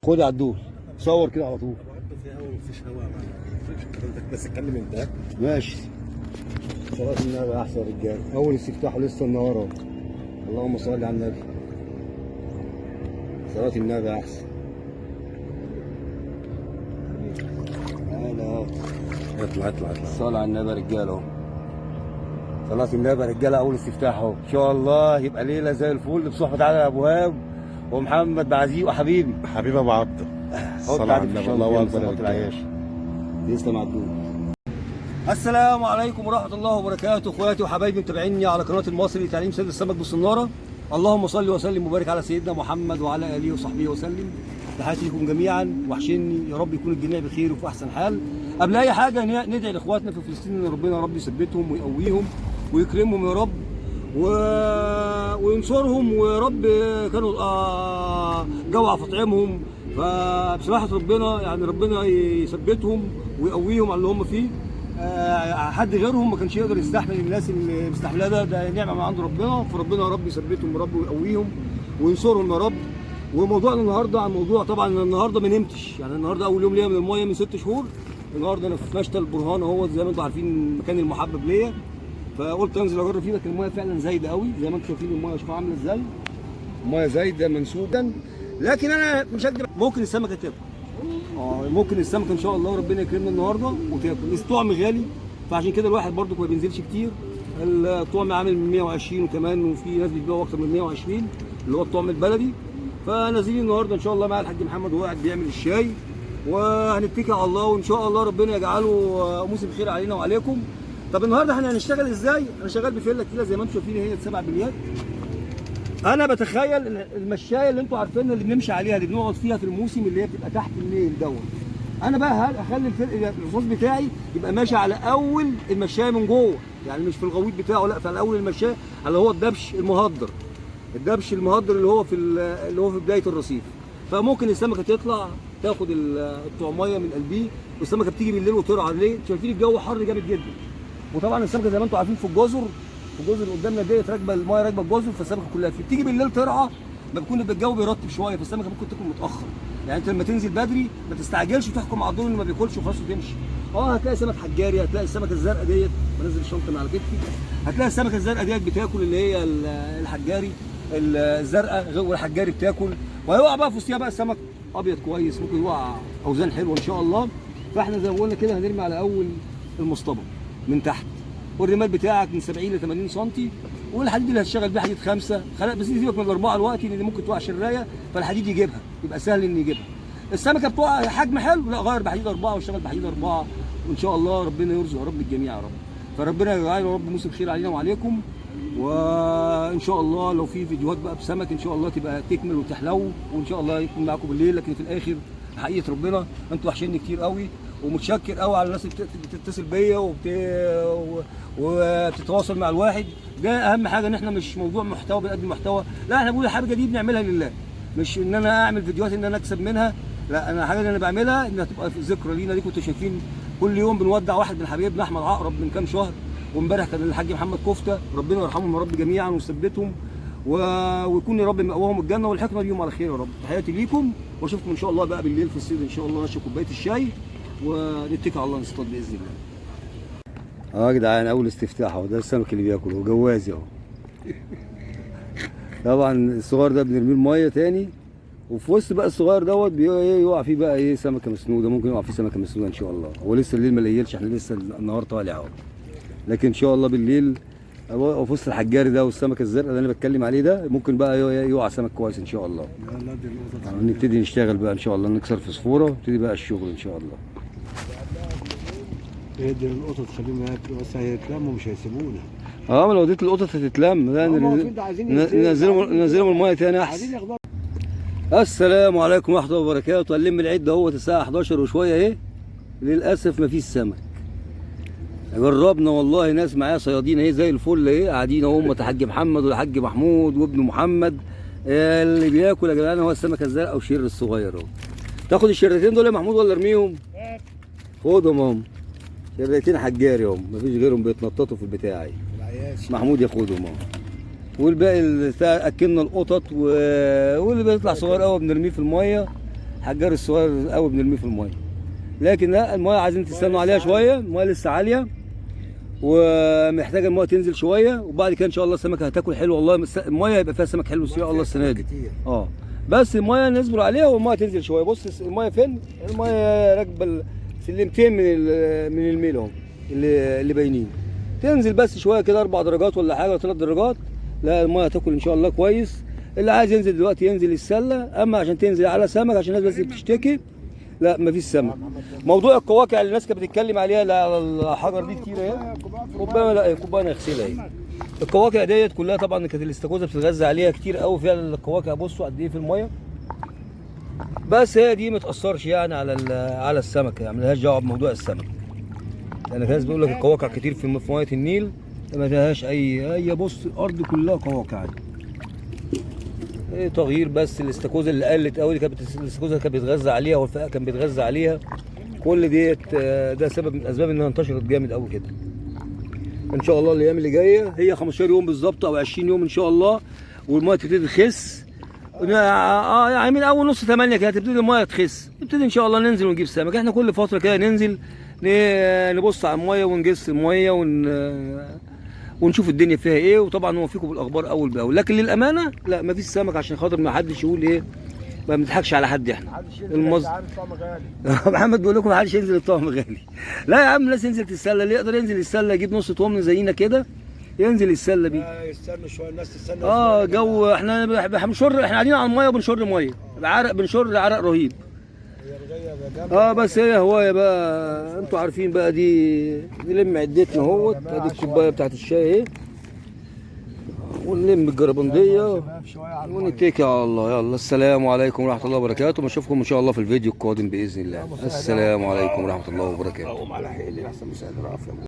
خد على الدول، صور كده على طول. في هوا ومفيش هوا، مفيش الكلام ده، بس اتكلم انت. ماشي. صلاة النبي احسن رجاله، اول استفتاح لسه النهار اهو. اللهم صل على النبي. صلاة النبي احسن. هلا. اطلع اطلع اطلع. الصلاة على النبي يا رجاله اهو. صلاة النبي يا رجاله، اول استفتاح اهو، ان شاء الله يبقى ليلة زي الفل بصحبة علي ابو وهاب ومحمد بعزيق وحبيبي. حبيبي ابو عبده. حط الصلاة على عندك في النبي، الشنطة. الله اكبر يا حط رجالة. العياش. تسلم على الدول. السلام عليكم ورحمة الله وبركاته، اخواتي وحبايبي متابعيني على قناة المصري لتعليم صيد السمك بالصنارة. اللهم صل وسلم وبارك على سيدنا محمد وعلى اله وصحبه وسلم. تحياتي لكم جميعا، وحشني يا رب يكون الجميع بخير وفي احسن حال. قبل اي حاجة ندعي لاخواتنا في فلسطين ان ربنا يا رب يثبتهم ويقويهم ويكرمهم يا رب وينصرهم، ويا رب كانوا جوع في طعمهم، فبصراحة ربنا يعني ربنا يثبتهم ويقويهم على اللي هم فيه. حد غيرهم ما كانش يقدر يستحمل الناس اللي مستحملها، ده نعمه من عند ربنا، فربنا يا رب يثبتهم يا رب ويقويهم وينصرهم يا رب. وموضوعنا النهارده عن موضوع، طبعا النهارده ما نمتش، يعني النهارده اول يوم ليا من المايه من 6 شهور. النهارده انا في مشتى البرهان اهو، زي ما انتم عارفين المكان المحبب ليا، فقلت انزل اجرب فيه، لكن المايه فعلا زايدة قوي زي ما انتم شايفين. المايه شوفوا عامله ازاي، المايه زايدة منسوبا، لكن انا مش هكدب، ممكن السمكة تاكل. ممكن السمكة ان شاء الله ربنا يكرمنا النهارده وتاكل. الطعم غالي، فعشان كده الواحد برضو ما بينزلش كتير. الطعم عامل من 120 وكمان، وفي ناس بتبيعه اكتر من 120 اللي هو الطعم البلدي. فنازلين النهارده ان شاء الله مع الحاج محمد وهو قاعد بيعمل الشاي، وهنتكل على الله وان شاء الله ربنا يجعله موسم خير علينا وعليكم. طب النهارده احنا هنشتغل ازاي؟ انا شغال بفله كده زي ما انتم شايفين، هي 7 بليات. انا بتخيل المشايه اللي انتوا عارفينها اللي بنمشي عليها اللي بنقعد فيها في الموسم اللي هي بتبقى تحت النيل دوت، انا بقى اخلي الفرق الرصاص بتاعي يبقى ماشي على اول المشايه من جوه، يعني مش في الغويط بتاعه، لا، فعلى اول المشايه اللي هو الدبش المهدر، الدبش المهدر اللي هو في بداية الرصيف. فممكن السمكة تطلع تاخد الطعمية من قلبية، والسمكه بتيجي بالليل وترعى. ليه؟ شايفين الجو حر جامد جدا، وطبعا السمكة زي ما انتم عارفين في الجزر، في الجزر اللي قدامنا ديت راكبه المايه، راكبه الجزر، فالسمكه كلها فيه بتيجي بالليل ترعى، ما بيكون الجو بيرطب شوية، فالسمكه ممكن تاكل متاخر. يعني انت لما تنزل بدري ما تستعجلش وتحكم على الدور انه ما بياكلش وخلاص وتمشي. هتلاقي سمك حجاري، هتلاقي السمكة الزرقاء ديت، بنزل الشنطة من على كتفي، هتلاقي السمكة الزرقاء ديت بتاكل اللي هي الحجاري الزرقاء والحجاري بتاكل، وهيقع بقى في وسطها بقى سمك ابيض كويس، ممكن يقع اوزان حلوة ان شاء الله. فاحنا زي ما قلنا كده هنرمي على اول المصطبه من تحت، والرمال بتاعك من 70 ل 80 سم، والحديد اللي هتشتغل بيه حديد 5، خلاص بس سيبك من الاربعة دلوقتي لان ممكن تقع شرايه، فالحديد يجيبها، يبقى سهل ان يجيبها. السمكة بتقع حجم حلو، لا غير بحديد 4 واشتغل بحديد 4، وان شاء الله ربنا يرزق يا رب الجميع يا رب. فربنا يجعل يا رب موسم خير علينا وعليكم، وان شاء الله لو في فيديوهات بقى بسمك ان شاء الله تبقى تكمل وتحلو، وان شاء الله يكون معاكم بالليل. لكن في الاخر حقيقة ربنا انتوا وحشيني كتير قوي، ومتشكر قوي على الناس اللي بتتصل بيا وبتتواصل مع الواحد. ده اهم حاجة، ان احنا مش موضوع محتوى بنقدم محتوى، لا احنا بنقول الحاجة دي بنعملها لله، مش ان انا اعمل فيديوهات ان انا اكسب منها، لا انا الحاجة اللي انا بعملها انها تبقى في ذكرى لينا. دي كنتوا شايفين كل يوم بنودع واحد من حبايبنا احمد عقرب من كام شهر، وامبارح كان الحاج محمد كفته، ربنا يرحمهم يا رب جميعا ويثبتهم ويكون يا رب مأواهم الجنة والحكمة بيهم على خير يا رب. تحياتي ليكم، واشوفكم ان شاء الله بقى بالليل في الصيد ان شاء الله، نشرب كوباية الشاي ونتكل على الله نصطاد باذن الله. يا جدعان اول استفتاح اهو، ده السمك اللي بياكل اهو، جوازي اهو. طبعا الصغير ده بنرميه المية تاني، وفي وسط بقى الصغير دوت يقع فيه بقى ايه سمكة مسنوده، ممكن يقع فيه سمكة مسنوده ان شاء الله. هو لسه الليل ما ليلش، احنا لسه النهار طالع اهو، لكن ان شاء الله بالليل هو في وسط الحجاري ده والسمكه الزرقاء اللي انا بتكلم عليه ده ممكن بقى يقع سمك كويس ان شاء الله. لا دي القطط. نبتدي نشتغل بقى ان شاء الله، نكسر فوسفوره ونبتدي بقى الشغل ان شاء الله. ادي القطط خليهم ياكلوا، بس هيتلموا مش هيسيبونا. ما لو اديت القطط هتتلم، لا هم واقفين ده عايزين ينزلوا. ننزلهم المية تاني عايزين احسن. ياخدوها. السلام عليكم ورحمة الله وبركاته. هنلم العيد اهوت الساعة 11 وشوية اهي، للاسف مفيش سمك. جربنا والله، ناس معايا صيادين اهي زي الفل اهي، قاعدين اهم الحاج محمد والحاج محمود وابن محمد. اللي بياكل يا جدعان هو السمكة الزرقاء والشر الصغير اهو. تاخد الشرتين دول يا محمود ولا ارميهم؟ خدهم اهم، شرتين حجاري اهم، مفيش غيرهم بيتنططوا في البتاع اهي. محمود ياخدهم اهو، والباقي اكلنا القطط واللي بيطلع صغير قوي بنرميه في المية. الحجار الصغير قوي بنرميه في المية. لكن لا، المية عايزين تستنوا عليها شوية، المية لسه عالية ومحتاجة المية تنزل شوية، وبعد كده ان شاء الله السمكة هتاكل حلو والله. المية هيبقى فيها سمك حلو ان شاء الله السنة دي. بس المية نصبر عليها والمية تنزل شوية. بص المية فين؟ المية راكبه سلمتين من الميل اهو اللي باينين. تنزل بس شوية كده 4 درجات ولا حاجة، 3 درجات، لا المية هتاكل ان شاء الله كويس. اللي عايز ينزل دلوقتي ينزل السلة، اما عشان تنزل على سمك عشان الناس بس بتشتكي، لا مفيش سمك. موضوع القواقع اللي الناس كانت بتتكلم عليها اللي على الحجر دي كتير اهي، كوباية، لا كوباية نغسلها اهي. القواقع ديت كلها طبعا كانت الاستاكوزا بتتغذى عليها كتير قوي فعلا. القواقع بصوا قد ايه في المية، بس هي دي ما تاثرش يعني على السمك، يعني ملهاش دعوه بموضوع السمك. لان في ناس بيقول لك القواقع كتير في مية النيل، ما فيهاش اي. بص الارض كلها قواقع. ايه تغيير بس الاستاكوزا اللي قلت قوي، كانت الاستاكوزا كانت بيتغذى عليها والفقاع كان بيتغذى عليها، كل ديت ده سبب من اسباب انها انتشرت جامد قوي كده. ان شاء الله الايام اللي جاية هي 15 يوم بالظبط او 20 يوم ان شاء الله، والمية تبتدي تخس. يعني من اول نص 8 كده هتبتدي المية تخس، نبتدي ان شاء الله ننزل ونجيب سمك. احنا كل فترة كده ننزل نبص على المية ونجس المية ونشوف الدنيا فيها ايه، وطبعا نوفيكم بالاخبار اول باول. لكن للامانة لا مفيش سمك عشان خاطر ما حدش يقول ايه، ما بنضحكش على حد احنا. محمد بيقول لكم ما حدش ينزل الطعم غالي. لا يا عم، الناس ينزل تتسلى، اللي يقدر ينزل يتسلى يجيب نص طن زينا كده ينزل يتسلى بيه. يستنوا شوية الناس تستنى. جو احنا بنشر، احنا قاعدين على المية وبنشر مية عرق، بنشر عرق رهيب. بس هي هواية بقى، انتوا عارفين بقى دي. نلم عدتنا اهوت، ادي الكوباية بتاعت الشاي اهي، ونلم الجربنديه ونتكل على الله. يلا السلام عليكم ورحمة الله وبركاته، ونشوفكم ان شاء الله في الفيديو القادم باذن الله. السلام عليكم ورحمة الله وبركاته.